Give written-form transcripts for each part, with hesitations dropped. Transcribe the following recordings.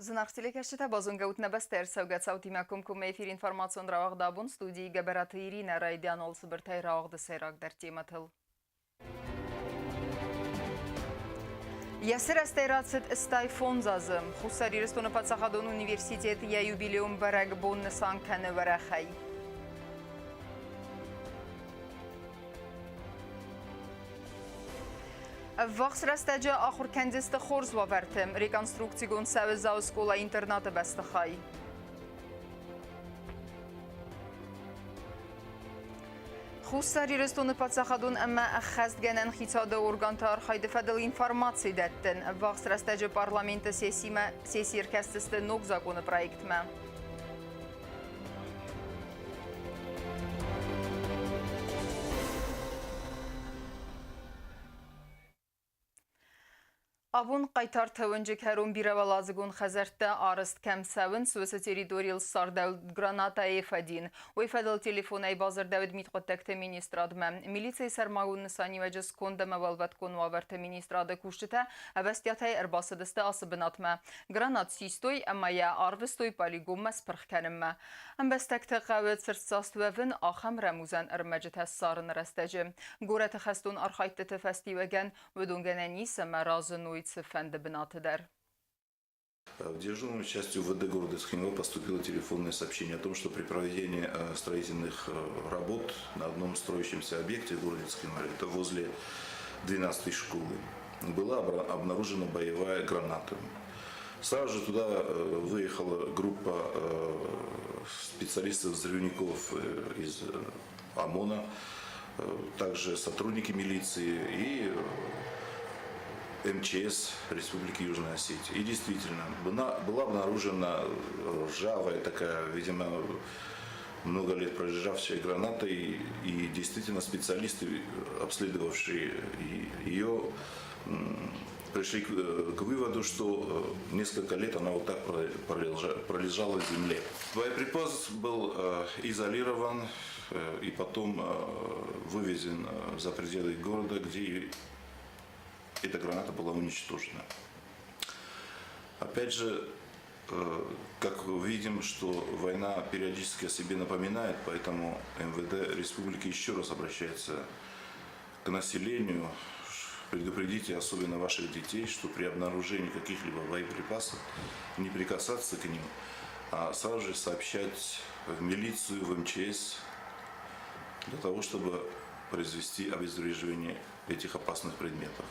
Зынаргъ телекӕсджытӕ, базонгӕ ут нӕ бӕстӕ ӕрцӕугӕ цаутимӕ комкоммӕ эфир информацион рауагъд абон студийы Гӕбӕраты Иринӕ райдиан цыбыртӕй рауагъды сӕйрагдӕр темӕтыл. Йӕ сырӕзтӕй рацыд 85 азы. Хуссар Ирыстоны паддзахадон университет йӕ юбилеон бӕрӕгбон нысан кӕны уӕрӕхӕй. Ӕввахс рӕстӕджы ахуыр кӕндзысты хорз уавӕрты. Реконструкцигонд цӕуы Дзауы скъола-интернаты бӕстыхай. Хуссар Ирыстоны паддзахадон ӕмӕ ӕххӕстгӕнӕн хицауады органты архайды фӕдыл информаци дӕттын. Ӕввахс рӕстӕджы парламенты сессимӕ сесси ӕркӕсдзысты ног законы проектмӕ. Абон хъайтарты уынджы кӕрон бирӕуӕладзыгон хӕдзӕрттӕ арӕзт кӕм цӕуынц, уыцы территорийыл ссардӕуыд гранатӕйы фӕдин. Уый фӕдыл телефонӕй бадзырдӕуыд мидхъуыддӕгты министрадмӕ. Милицийы сӕрмагонд нысаниуӕджы сконд ӕмӕ уӕлвӕткон уавӕрты министрады кусджытӕ ӕвӕстиатӕй ӕрбацыдысты ацы бынатмӕ. Гранат систой ӕмӕ йӕ арвыстой полигонмӕ спырх кӕнынмӕ. Ӕмбӕстӕгты хъӕуы цырддзаст уӕвын ахӕм рӕмудзӕн ӕрмӕджытӕ ссарыны рӕстӕджы. Горӕты хӕстон архайдтыты фӕстиуӕгӕн уыдон гӕнӕн ис ӕмӕ разыной цыфӕнды бынаты дӕр. В дежурную часть УВД города Цхинвал поступило телефонное сообщение о том, что при проведении строительных работ на одном строящемся объекте в городе Цхинвале, это возле 12-й школы, была обнаружена боевая граната. Сразу же туда выехала группа специалистов-взрывников из ОМОНа, также сотрудники милиции и МЧС Республики Южная Осетия. И действительно, была обнаружена ржавая такая, видимо, много лет пролежавшая граната, и действительно специалисты, обследовавшие ее, пришли к выводу, что несколько лет она вот так пролежала в земле. Боеприпас был изолирован и потом вывезен за пределы города, где эта граната была уничтожена. Опять же, как видим, что война периодически о себе напоминает, поэтому МВД республики еще раз обращается к населению. Предупредите особенно ваших детей, что при обнаружении каких-либо боеприпасов не прикасаться к ним, а сразу же сообщать в милицию, в МЧС, для того, чтобы произвести обезвреживание этих опасных предметов.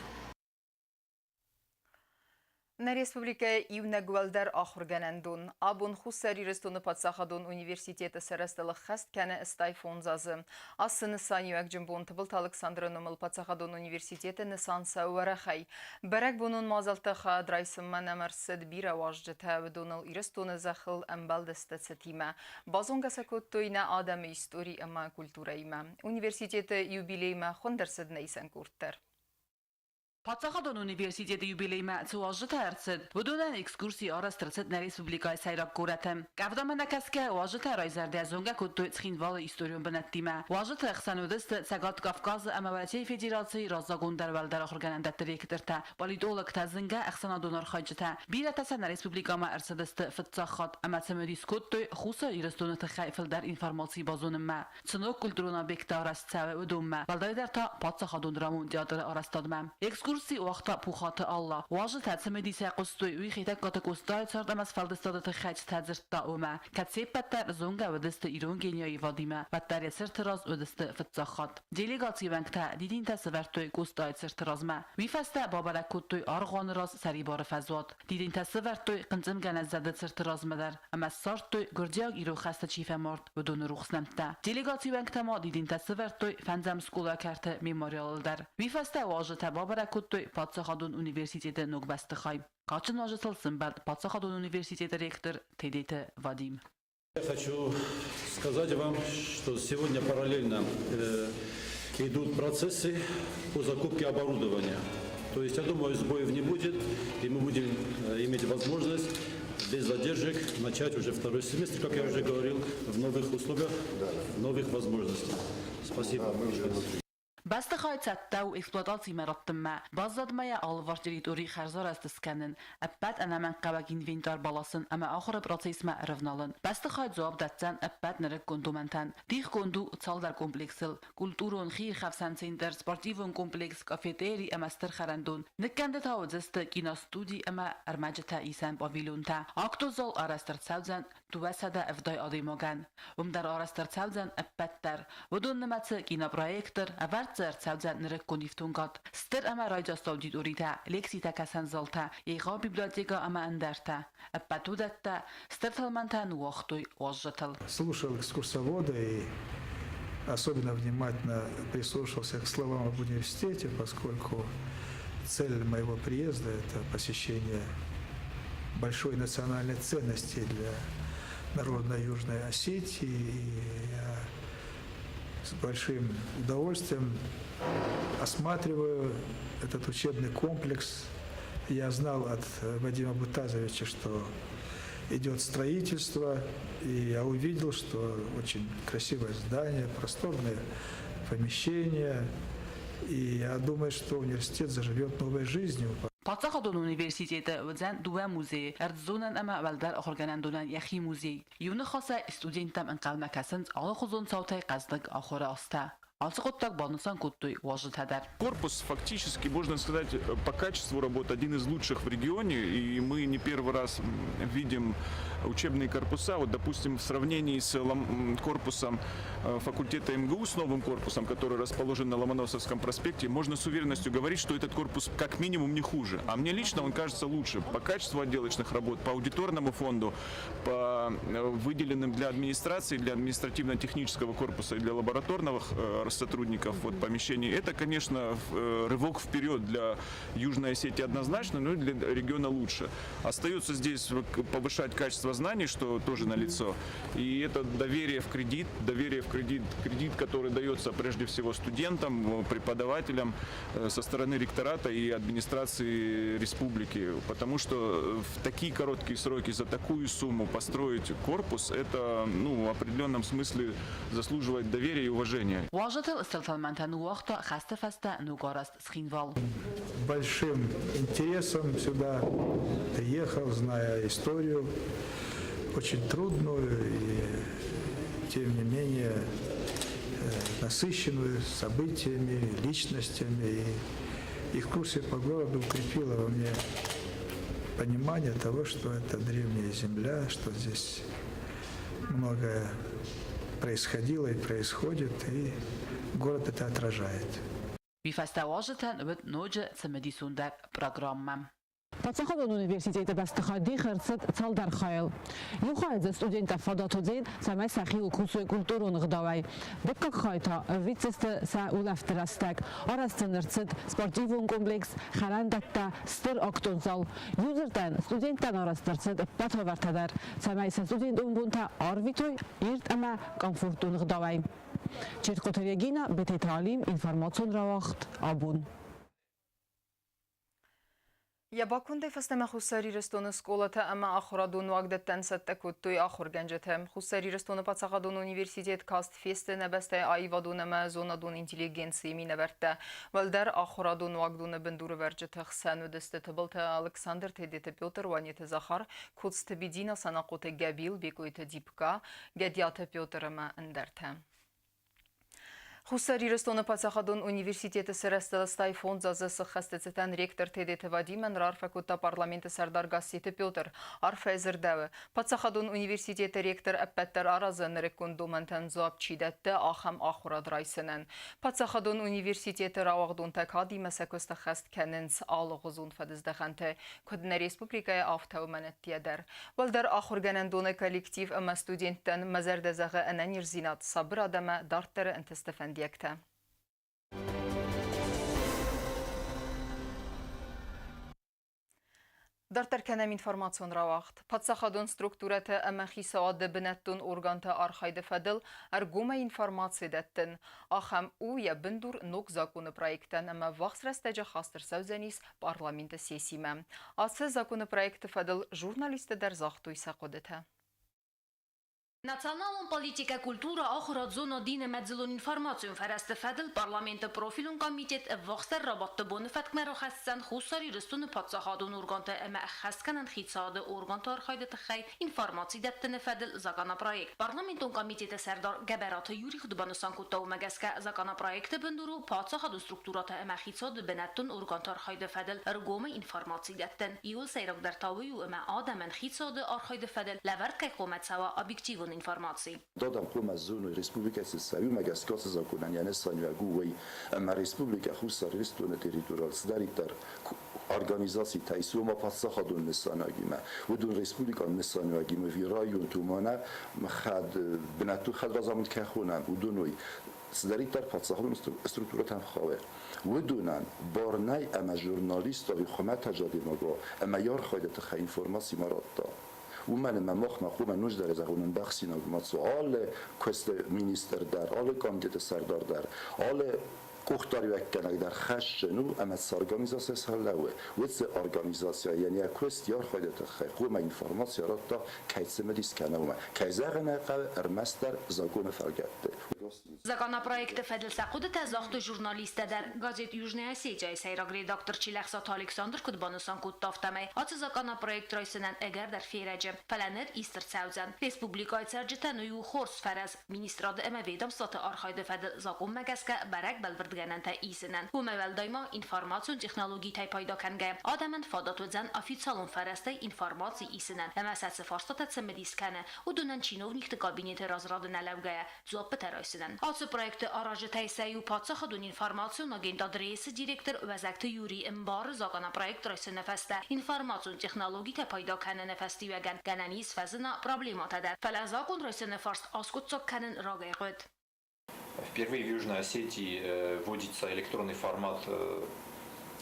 Нӕ республикӕйы иунӕг уӕлдӕр ахуыргӕнӕндон абон Хуссар Ирыстоны паддзахадон университеты сарӕзтыл ӕххӕст кӕны 85 азы. Ацы нысаниуӕгджын бон Тыбылты Алыксандры номыл паддзахадон университеты нысан цӕуы уӕрӕхӕй. Бӕрӕгбонон мадзӕлтты хайад райсынмӕ нӕм ӕрцыд бирӕ уазджытӕ, уыдоныл Ирыстоны зӕххыл ӕмбӕлдысты цытимӕ. Базонгӕ сӕ кодтой нӕ адӕмы истори ӕмӕ культурӕимӕ. Университеты юбилеймӕ хуынд ӕрцыд нӕ исӕн къорд дӕр. Паддзахадон университеты юбилеймӕ цы уазджытӕ ӕрцыд, уыдонӕн экскурси арӕзт ӕрцыд нӕ республикӕйы сӕйраг горӕты. Къӕвдамӕ нӕкӕсгӕ, уазджытӕ райзӕрдӕ зонгӕ кодтой Цхинвалы историон бынӕттимӕ. Уазджыты ӕхсӕн уыдысты Цӕгат Кавказы ӕмӕ Уӕрӕсейы Федерацийы раззагондӕр уӕлдӕр ахуыргӕнӕндӕтты ректортӕ, политологтӕ, зынгӕ ӕхсӕнадон архайджытӕ. Бирӕтӕ сӕ нӕ республикӕмӕ ӕрцыдысты фыццаг хатт ӕмӕ цымыдис кодтой Хуссар Ирыстоны тыххӕй фылдӕр информаци базонынмӕ. Цы ног культурон объекттӕ арӕзт цӕуы, уыдонмӕ, уӕлдайдӕр та паддзахадон драмон театры арӕзтадмӕ. Экскурси уагъта Пухаты Алла. Уазджытӕ цымыдисӕй хъуыстой, уый Хетӕгкаты Къостайы цард ӕмӕ сфӕлдыстады тыххӕй цытӕ дзырдта, уымӕ. Кӕд се ппӕт дӕр зонгӕ уыдысты ирон генийы аивадимӕ, уӕддӕр йӕ цырты раз уыдысты фыццаг хатт. Делегацийы уӕнгтӕ дидинтӕ сӕвӕрдтой Къостайы цырты размӕ. Уый фӕстӕ бабӕрӕг кодтой аргъуаны раз сӕрибары фӕзуат. Дидинтӕ сӕвӕрдтой хъынцъымгӕнӕн зӕды цырты размӕ дӕр ӕмӕ ссардтой, гуырдзиаг ирон хӕсты чи фӕмард, уыдоны рухс нӕмттӕ. Делегацийы уӕнгтӕ ма дидинтӕ сӕвӕрдтой фӕндзӕм скъола кӕрты мемориалыл дӕр. Уый фӕстӕ уазджытӕ бабӕрӕг кодтой паддзахадон университеты ног бӕстыхай. Кадджын уазджытыл сӕмбӕлд паддзахадон университеты ректор Тедеты Вадим. Я хочу сказать вам, что сегодня параллельно идут процессы по закупке оборудования. То есть, я думаю, сбоев не будет, и мы будем иметь возможность без задержек начать уже второй семестр, как я уже говорил, в новых условиях, в новых возможностях. Спасибо. Бӕстыхай цӕттӕ у эксплуатацимӕ раттынмӕ. Баззад ма йӕ алыварс территори хӕрзарӕзт скӕнын, ӕппӕт ӕнӕмӕнгхъӕуӕг инвентар баласын ӕмӕ ахуыры процессмӕ ӕрӕвналын. Бӕстыхай дзуапп дӕтдзӕн ӕппӕт нырыккон домӕнтӕн. Дихгонд у цалдӕр комплексыл: культурон, хиирхӕфсӕн центр, спортивон комплекс, кафетери ӕмӕ стыр хӕрӕндон. Ныккӕнды та уыдзысты киностуди ӕмӕ ӕрмӕджытӕ исӕн павильонтӕ. Актон зал арӕзт ӕрцӕудзӕн 270 адӕймагӕн. Уым дӕр арӕзт ӕрцӕудзӕн ӕппӕт дӕр. Уыдон нымӕцы кинопроектор, ӕвӕрд дзы ӕрцӕудзӕн нырыккон ифтонгад, стыр ӕмӕ райдзаст аудиторитӕ, лекцитӕ кӕсӕн залтӕ, егъау библиотекӕ ӕмӕ ӕндӕртӕ. Ӕппӕт уыдӕттӕ стыр тӕлмӕнтӕ ныууагътой уазджытыл. Слушал экскурсовода и особенно внимательно прислушался к словам об университете, поскольку цель моего приезда – это посещение большой национальной ценности для народа Южной Осетии. И я с большим удовольствием осматриваю этот учебный комплекс. Я знал от Вадима Бутазовича, что идет строительство, и я увидел, что очень красивое здание, просторные помещения, и я думаю, что университет заживет новой жизнью. Паддзахадон университеты уыдзӕн дыууӕ музейы, ӕрдззонӕн ӕмӕ уӕлдӕр ахуыргӕнӕндонӕн йӕхи музей. Иу ныхасӕй студенттӕм ӕнхъӕлмӕ кӕсынц алыхуызон цаутӕй хъӕздыг ахуыры азтӕ. Ацы хъуыддаг банысан кодтой уазджытӕ дӕр. Корпус фактически, можно сказать, по качеству работы один из лучших в регионе, и мы не первый раз видим учебные корпуса. Вот, допустим, в сравнении с корпусом факультета МГУ, с новым корпусом, который расположен на Ломоносовском проспекте, можно с уверенностью говорить, что этот корпус как минимум не хуже. А мне лично он кажется лучше по качеству отделочных работ, по аудиторному фонду, по выделенным для администрации, для административно-технического корпуса и для лабораторных сотрудников вот, помещений. Это, конечно, рывок вперед для Южной Осетии однозначно, но и для региона лучше. Остается здесь повышать качество знаний, что тоже налицо. И это доверие в кредит, доверие в кредит, кредит, который дается прежде всего студентам, преподавателям со стороны ректората и администрации республики. Потому что в такие короткие сроки за такую сумму построить корпус, это, ну, в определенном смысле заслуживает доверия и уважения. Уазджытыл стыр тӕлмӕнтӕ ныууагъта хӕсты фӕстӕ ногарӕзт Цхинвал. Большим интересом сюда приехал, зная историю, очень трудную и, тем не менее, насыщенную событиями, личностями. И экскурсия по городу укрепила во мне понимание того, что это древняя земля, что здесь многое происходило и происходит, и город это отражает. Уый фӕстӕ уазджытӕн уыд ноджы цымыдисондӕр программӕ. Паддзахадон университеты бӕстыхай дих ӕрцыд цалдӕр хайыл. Иу хайы дзы студенттӕ фадат уыдзӕн, цӕмӕй сӕхиуыл кусой культурон ӕгъдауӕй. Дыккаг хай та ӕрвитдзысты сӕ улӕфты рӕстӕг. Арӕзт сын ӕрцыд спортивон комплекс, хӕрӕндӕттӕ, стыр актон зал. Иу дзырдӕн, студенттӕн арӕзт ӕрцыд ӕппӕт уавӕртӕ дӕр, цӕмӕй сӕ студентон бонтӕ арвитой ирд ӕмӕ комфортон ӕгъдауӕй. Четкоты Регина, Бететы Алим, информацион рауагъд Абон. Йӕ бакондӕй фӕстӕмӕ Хуссар Ирыстоны скъолатӕ ӕмӕ ахуырадон уагдӕттӕн цӕттӕ кодтой ахуыргӕнджытӕ. Хуссар Ирыстоны паддзахадон университет каст фесты нӕ бӕстӕйы аивадон ӕмӕ зонадон интеллигенцийы минӕвӕрттӕ. Уӕлдӕр ахуырадон уагдоны бындурӕвӕрджыты хсӕн уыдысты Тыбылты Алыксандр, Тедеты Петр, Уанеты Захар, Коцты Бедина, Санахъоты Гӕбил, Бекъойты Дипка, Гӕдиаты Петр ӕмӕ ӕндӕртӕ. Хуссар Ирыстоны паддзахадон университеты сырӕзты 85 азы сыххӕсты цытӕн ректор Тедеты Вадимӕн раарфӕ кодта парламенты сӕрдар Гасситы Петр. Арфӕ дзырдӕуы. Паддзахадон университеты ректор ӕппӕт дӕр аразы нырыккон домӕнтӕн дзуапп чи дӕтты, ахӕм ахуырад райсынӕн. Паддзахадон университеты рауагъдонтӕ кадимӕ сӕ куыст ӕххӕст кӕнынц алыгъуызон фӕдыздӕхӕнты, куыд нӕ республикӕйы, афтӕ уымӕн ӕддейӕ дӕр. Уӕлдӕр ахуыргӕнӕндоны коллектив ӕмӕ студенттӕн мӕ зӕрдӕ зӕгъы ӕнӕниздзинад, сабырад ӕмӕ дарддӕры ӕнтысты фӕндиӕгтӕ. Дарддӕр кӕнӕм информацион рауагъд. Паддзахадон структурӕтӕ ӕмӕ хицауады бынӕттон органты архайды фӕдыл ӕргомӕй информаци дӕттын. Ахӕм у йӕ бындур ног законы проектӕн ӕмӕ ввахс рӕстӕджы хаст ӕрцӕудзӕнис парламенты сессимӕ. Ацы законы проекты фӕдыл журналисттӕ дӕр загътой сӕ хъуыдытӕ. Националон политикӕ, культурӕ, ахуырад, зонад, дин ӕмӕ дзыллон информацион фӕрӕзты фӕдыл парламенты профилон комитет ӕввахсдӕр рабадты боны фӕткмӕ рахӕсдзӕн Хуссар Ирыстоны паддзахадон органтӕ ӕмӕ ӕххӕстгӕнӕн хицауады органты архайды тыххӕй информаци дӕттыны фӕдыл законопроект. Парламентон комитеты сӕрдар Гӕбӕраты Юрий куыд банысан кодта, уымӕ гӕсгӕ законопроекты бындур у паддзахадон структурӕтӕ ӕмӕ хицауады бынӕттон органты архайды фӕдыл ӕргомӕй информаци дӕттын. Иуыл сӕйрагдӕр та уый у, ӕмӕ адӕмӕн хицауады архайды фӕдыл лӕвӕрд кӕй хъуамӕ цӕуа объективон информаци. Адӕм хъуамӕ зоной, республикӕ цы цӕуы, уымӕ гӕсгӕ цы закъонӕн йӕ нысаниуӕг у, уый. Ӕмӕ Республикӕ Хуссар Ирыстоны территорийыл цыдӕриддӕр организацитӕ ис, уымӕ паддзахадон нысаниуӕгимӕ, уыдон республикон нысаниуӕгимӕ ӕви районты, уымӕ хӕд бынӕттон хӕдразамынд кӕй хонӕм, уыдон уый цыдӕриддӕр паддзахадон структурӕтӕм хауы, уыдонӕн бар нӕй ӕмӕ журналист ӕви хуымӕтӕджы адӕймаг уа ӕмӕ йӕ архайды тыххӕй информаци ма радта. Уымӕн ӕмӕ махмӕ хъуамӕ ноджыдӕр зӕгъон ӕмбӕхсинаг ма цу алы куысты министр дӕр, алы комитеты сӕрдар дӕр, алы къухдариуӕггӕнӕг дӕр хӕсджын у ӕмӕ цы организацийӕ сӕрлӕууы, уыцы организацийӕн йӕ куыст, йӕ архайды тыххӕй хъуамӕ информаци радта, кӕй цымыдис кӕны, уымӕ. Кӕй зӕгъын ӕй хъӕуы, ӕрмӕстдӕр законы фӕлгӕтты. Законопроекты фӕдыл сӕ хъуыдытӕ загътой журналисттӕ дӕр. Газет Южная Осетия-йы сӕйраг редактор Чилӕхсаты Александр куыд банысан кодта, афтӕмӕй ацы законопроект райсынӕн ӕгӕрдӕр ферӕджы, фӕлӕ ныр ист ӕрцӕудзӕн. Республикӕйы цӕрджытӕн уый у хорз фӕрӕз министрады ӕмӕ ведомствоты архайды фӕдыл закъонмӕ гӕсгӕ бӕрӕг бӕлвырдгӕнӕнтӕ исынӕн. Уымӕй уӕлдай ма информацион технологитӕй пайда кӕнгӕйӕ, адӕмӕн фадат уыдзӕн официалон фӕрӕзтӕй информаци исынӕн ӕмӕ сӕ цы фарстатӕ цымыдис кӕны, уыдонӕн чиновникты кабинеты разрады нӕ лӕугӕйӕ, дзуаппытӕ райсынӕн. Ацы проекты аразджытӕй сӕ иу паддзахадон информацион агентад РЕС-ы директор Уӕзӕгты Юрий ӕмбары законопроект райсыны фӕстӕ информацион технологитӕ пайда кӕныны фӕстиуӕгӕн гӕнӕн ис фӕзына проблемӕтӕ дӕр. Фӕлӕ закъон райсыны фарст аскъуыддзаг кӕнын рагӕй хъуыд. Впервые в Южной Осетии вводится электронный формат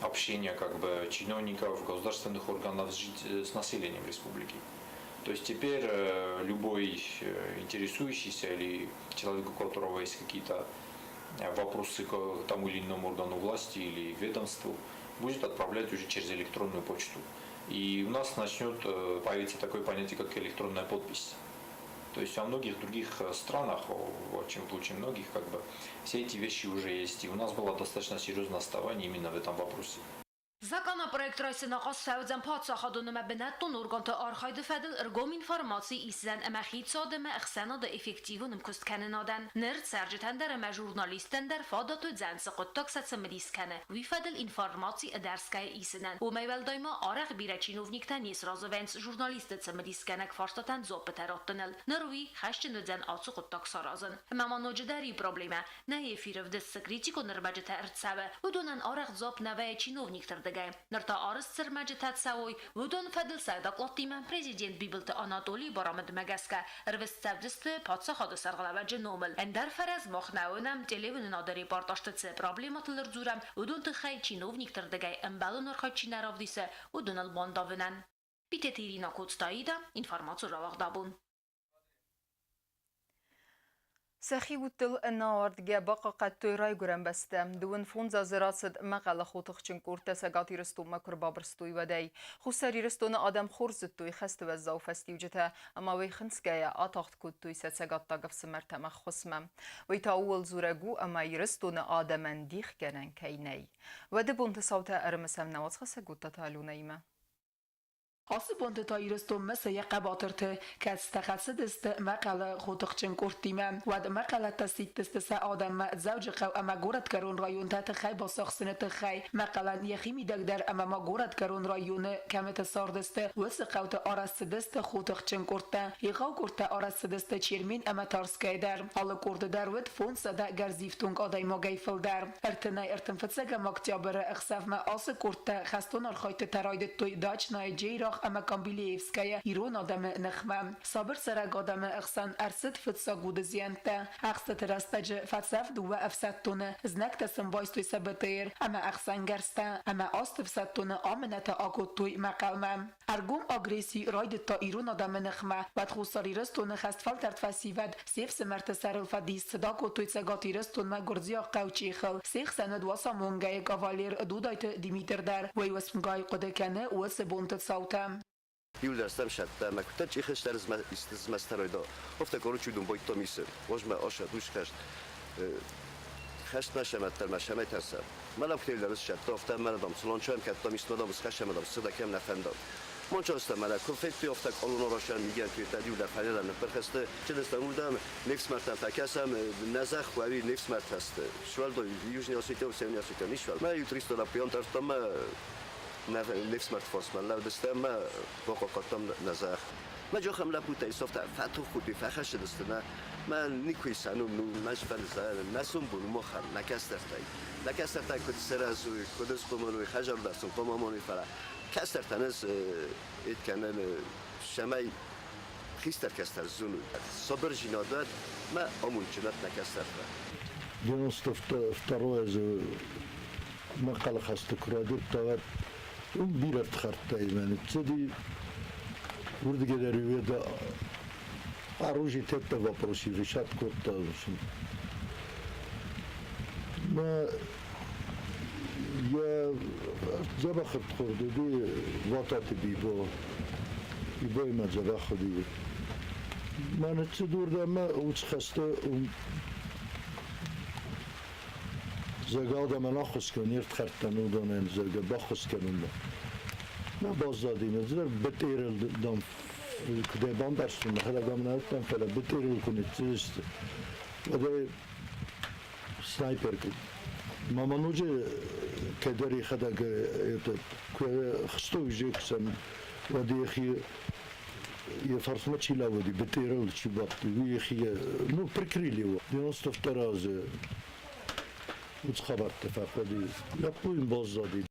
общения как бы чиновников, государственных органов с населением республики. То есть теперь любой интересующийся или человек, у которого есть какие-то вопросы к тому или иному органу власти или ведомству, будет отправлять уже через электронную почту. И у нас начнет появиться такое понятие, как электронная подпись. То есть во многих других странах, очень, в очень многих, как бы, все эти вещи уже есть. И у нас было достаточно серьезное отставание именно в этом вопросе. Законопроект райсыны ахъаз фӕуыдзӕн паддзахадон ӕмӕ бынӕттон органты архайды фӕдыл ӕргом информаци исдзӕн ӕмӕ хицауад ӕмӕ ӕхсӕнады эффективон ӕмкуысткӕнынадӕн. Ныр цӕрджытӕн дӕр ӕмӕ журналисттӕн дӕр фадат уыдзӕн, цы хъуыддаг сӕ цымыдис кӕны, уый фӕдыл информаци ӕдӕрсгӕйӕ исынӕн. Уымӕй уӕлдай ма арӕх бирӕ чиновниктӕ не сразы вӕййынц журналистты цымыдисгӕнӕг фарстатӕн дзуаппытӕ раттыныл. Ныр уый хӕсджын уыдзӕн ацы хъуыддаг саразын. Ӕмӕ ма ноджыдӕр иу проблемӕ. Нӕ эфиры вдыст цы критикон ӕрмӕджытӕ ӕрцӕуы, уыдонӕн арӕх дзуапп нӕ вӕййы чиновникты рдыгӕй. Ныр та арызт цы ӕрмӕджытӕ цӕуой, уыдон фӕдыл сӕ докладтимӕ президент Бибылты Анатолийы барамындмӕ гӕсгӕ ӕрвыст цӕудзысты паддзахады сӕргълӕууӕджы номыл. Ӕндӕр фӕрӕз мах нӕ уынӕм, телеуынынады репортажты цы проблемӕтыл ӕрдзурӕм, уыдон тыххӕй чиновникты рдыгӕй ӕмбӕлон архайд чи нӕ равдисы, уыдоныл бандавынӕн. Битеты Ирина Коцтаида, информацион рауагъд абон. Сӕхи удтыл ӕнӕауӕрдгӕ бахъахъхъӕдтой райгуырӕн бӕстӕ. Дыууын фондз азы рацыд Мӕхъӕлы хотыхджын къордтӕ Цӕгат Ирыстонмӕ куы ӕрбабырстой, уӕдӕй. Хуссар Ирыстоны адӕм хорз зыдтой хӕсты уӕззау фӕстиуджытӕ ӕмӕ уый хынцгӕйӕ атагъд кодтой сӕ цӕгаттаг ӕфсымӕртӕм ӕххуысмӕ. Уый та ууыл дзурӕг у, ӕмӕ Ирыстоны адӕмӕн дихгӕнӕн кӕй нӕй. Уӕды бонты цаутӕ ӕрымысӕм нӕ уацхӕссӕг Гуттаты Аленӕимӕ. Ацы бонты та Ирыстонмӕ сӕ йӕ хъӕбатырты, кӕцытӕ хӕцыдысты Мӕхъӕлы хотыхджын къордтимӕ. Уӕд мӕхъӕлӕттӕ сидтысты сӕ адӕммӕ Дзӕуджыхъӕу ӕмӕ горӕтгӕрон районтӕ тыххӕй бацахсыны тыххӕй. Мӕхъӕлӕн йӕхи мидӕг дӕр ӕмӕ ма горӕтгӕрон районы кӕмыты цардысты, уыцы хъӕуты арӕзт цыдысты хотыхджын къордтӕ. Егъау къордтӕ арӕзт цыдысты Чермен ӕмӕ Тарскӕйы дӕр. Алы къорды дӕр уыд 500 гӕрзифтонг адӕймагӕй фылдӕр. Ӕртынӕй ӕртынфыццӕгӕм октябры ӕхсӕвмӕ ацы къордтӕ хӕстон архайдтытӕ райдыдтой Дачнайы, Джейрах ӕмӕ Камбилеевскӕйы ирон адӕмы ныхмӕ. Сабыр цӕрӕг адӕмы ӕхсӕн ӕрцыд фыццаг уды зиӕнттӕ. Ӕхстыты рӕстӕджы фӕцӕф дыууӕ ӕфсӕддоны, знӕгтӕ сын байстой сӕ БТР ӕмӕ ӕхсӕнгӕрзтӕ ӕмӕ аст ӕфсӕддоны амынӕты акодтой Мӕхъӕлмӕ. Ӕргом агресси райдыдта ирон адӕмы ныхмӕ. Уӕд Хуссар Ирыстоны хӕстфӕлтӕрд фӕсивӕд се фсымӕрты сӕрыл фӕдис цыд акодтой Цӕгат Ирыстонмӕ гуырдзиаг хъӕу Чъехыл. Се хсӕн уыд уацамонгӕйы кавалер Дудайты Димитр дӕр. Уый уысмгай хъуыды кӕны уыцы бонты цаутӕ. Иулдӕр сӕттӕ, мӕ куыддӕр чъихыстӕр змӕстӕройда, офтӕ короче уйдон бойттом исы, озмӕ оша душхӕст, хӕстмӕ сӕмӕттӕр мӕ сӕмӕй тӕрсӕ. Мӕлӕм хтейлдӕр ссӕтта, офтӕ мӕлӕдам цулончоем кӕттам истмӕдам схӕссӕмӕдам сыдакем нӕ фӕндам. Мончостӕ мӕлӕ куы федтой, офтӕ къолоноросӕн мигӕн куыртӕ диулдӕр фӕнелӕн ныппырхысты, чыдыстӕм уырдӕм, не фсымӕртӕм фӕкӕсӕм, нӕ зӕхх уӕви не фсымӕртӕ сты. Сывӕллон Южный Осетия, Северный Осетия ничуал. Мӕ иу туристон аппион тардтам мӕ не фсымӕрты фарсмӕ лӕудыстӕм мӕ бахъахъхъӕдтам нӕ зӕхх. Мӕ джохӕм лӕппутӕй софтӕ фӕтох кодтой, фӕхӕссыдысты нӕ. Мӕ никуы исӕнум ну мӕ сфӕлзӕн, нӕ сомбон махӕн, нӕ кӕстӕртӕй. Нӕ кӕстӕртӕ куыд сырӕзой, куыд схъомыл уой, хӕзӕрдӕ сын хъуамӕ амоной, фӕлӕ кӕстӕртӕн ӕз эд кӕнӕн, цӕмӕй хистӕр кӕстӕр зонуй. Сабырдзинадӕн мӕ амондджынад нӕ кӕстӕртӕ. 92 азы мӕхъхъӕлы хӕсты куы райдыдта, уӕд уым бирӕ ӕфхӕрдтӕ имӕ ныццыди. Уырдыгӕй дӕр иу оружие тетта вопроси решат кодта. Мӕ йӕ дзӕбӕх ӕрдхорд уыди Уататы Бибо. Бибоимӕ дзӕбӕх уыди. Мӕ ныццыд уырдӕм ӕмӕ уыцы уым зӕгъгӕ адӕмӕн ӕххуыс кӕнын, не рдхӕрдтӕн уыдонӕн, зӕгъгӕ, баххуыс кӕнынмӕ. Нӕ баззади нӕ цыдӕр бытъерыл, дам, куыдӕй бамбӕрстон, мӕхӕдӕг ам нӕ уыдтӕн, фӕлӕ бытъерыл куы ныццыдысты, уӕд ӕй снайпер Мама ноджы кӕддӕр йӕхӕдӕг это куы хстой ужексӕн, уӕд йӕхи йӕ фарсмӕ чи лӕууыди, бытъерыл чи бадти, уый йӕхи ну, прикрыли его. 92 азы уыцы хабӕрттӕ фӕхъуыди. Лӕппу йын баззади.